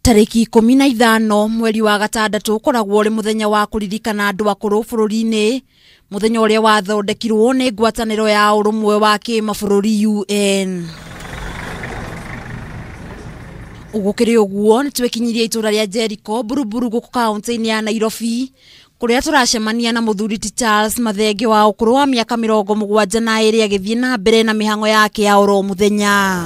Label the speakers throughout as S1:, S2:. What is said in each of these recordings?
S1: Tarĩki 15 mweri wa gatandatũ ũkoragwo ũrĩ mũthenya wa kũririkana andũ akũrũ bũrũri-inĩ, mũthenya ũrĩa wathondekirwo nĩ ngwatanĩro ya ũrũmwe wa kĩmabũrũri UN. Gũkĩrĩ ũguo nĩtwekinyirie itũra rĩa Jericho Buruburu gũkũ kaunti-inĩ ya Nairobi kũrĩa tũracemania na mũthuri ti Charles Mathenge wa ũkũrũ wa mĩaka 72 agĩthiĩ na mbere na mĩhang'o yake ya oro mũthenya.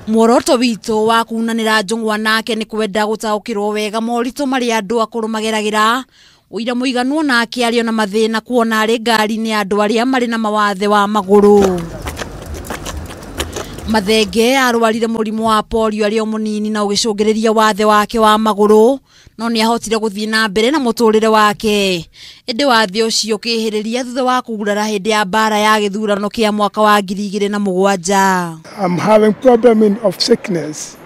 S1: Muoroto witũ wa kunanĩra njũng'wa nake nĩ kwenda gũtaũkĩrwo wega moritũ marĩa andũ akũrũ mageragĩra ũira mũiganu onake arĩ ona mathĩna kuona arĩ ngari-inĩ ya andũ arĩa marĩ na mawathe wa magũrũ. Mathenge arwarire mũrimũ wa polio arĩ o mũnini na ũgĩcũngĩrĩria wathe wake wa magũrũ no nĩahotire gũthiĩ na mbere na mũtũrĩre wake ĩndĩ wathe ũcio ũkĩhĩrĩria thutha wa kũgurara hĩndĩ ya mbara ya gĩthurano kĩa mwaka wa 2007.
S2: I'm having problem of sickness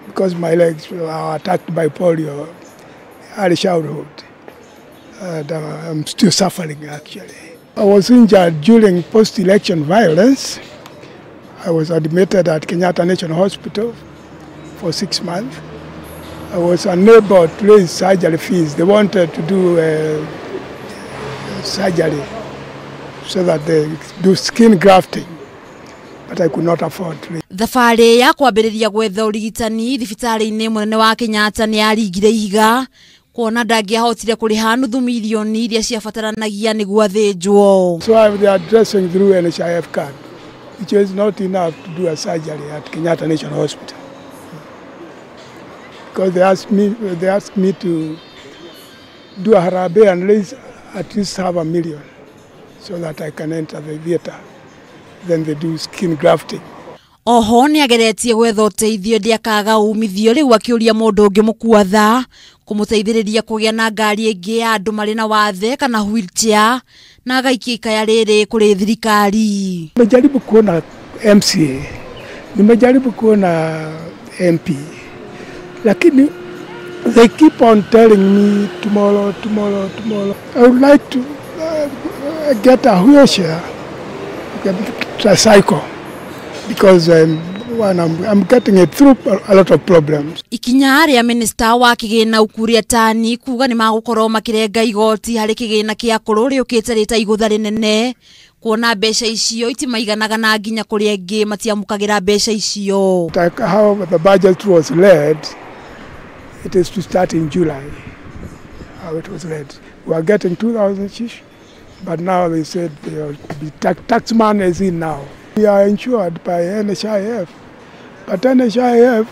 S2: because my legs were attacked by polio early childhood, and I'm still suffering actually. I was injured during post-election violence. I was admitted at Kenyatta National Hospital for 6 months. I was unable to raise surgery fees. They wanted to do surgery so that they do skin grafting, but I could not afford to.
S1: Thabarĩ ya kwambĩrĩria gwetha ũrigitani thibitarĩ-inĩ mũnene wa Kenyatta nĩ yaringire ihiga kuona ndangĩahotire kũrĩha nuthu mirioni iria ciabataranagia nĩguo athĩnjwo.
S2: So they are dressing through NHIF card, which is not enough to do a surgery at Kenyatta National Hospital. Because they asked me to do a harambee and raise at least 500,000 so that I can enter the theater. Then they do skin grafting.
S1: Oho nĩageretie gwetha ũteithio ĩndĩ akaga umithio rĩu akĩũria mũndũ ũngĩ mũkua tha kũmũteithĩrĩria kũgĩa na ngari ĩngĩ ya andũ marĩ na wathe kana wheelchair na agaikia ikaya rĩrĩ kũrĩ thirikari.
S2: Nimejaribu kuona MCA, nimejaribu kuona MP, lakini they keep on telling me tomorrow, tomorrow, tomorrow. I would like to get a wheelchair, a cycle, because I'm getting it through a lot of problems.
S1: Ikinya rĩa minista wa kĩgĩna Ukur Yatani kuga nĩ magũkorwo makĩrenga igoti harĩ kĩgĩna kĩa akũrũ rĩũkĩte rĩta igũtha rĩnene kuona mbeca icio itimaiganaga na nginya kũrĩa angĩ matiamũkagĩra mbeca icio.
S2: Like how the budget was led, it is to start in July. How it was led. We are getting 2,000 shish, but now they said the tax money is in now. We are insured by NHIF, but NHIF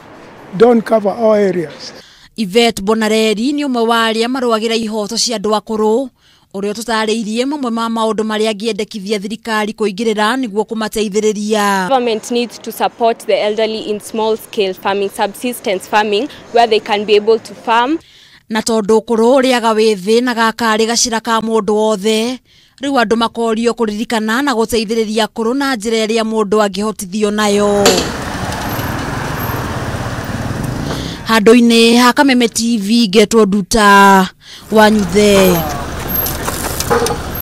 S2: don't cover all areas.
S1: Yvette Bonareri nĩ ũmwe wa arĩa marũagĩra ihoto cia andũ akũrũ ũrĩa tũtarĩirie mamwe ma maũndũ marĩa angĩendekithia thirikari kũingĩrĩra nĩguo kũmateithĩrĩria.
S3: Government needs to support the elderly in small scale farming, subsistence farming, where they can be able to farm.
S1: Na tondũ ũkũrũ ũrĩaga wĩthĩ na gakarĩ gacĩra ka mũndũ wothe rĩu andũ makorio kũririkana na gũteithĩrĩria akũrũ na njĩra ĩrĩa mũndũ angĩhotithio nayo. Handũ-inĩ ha Kameme TV ngetwo Nduta Wanyuthe.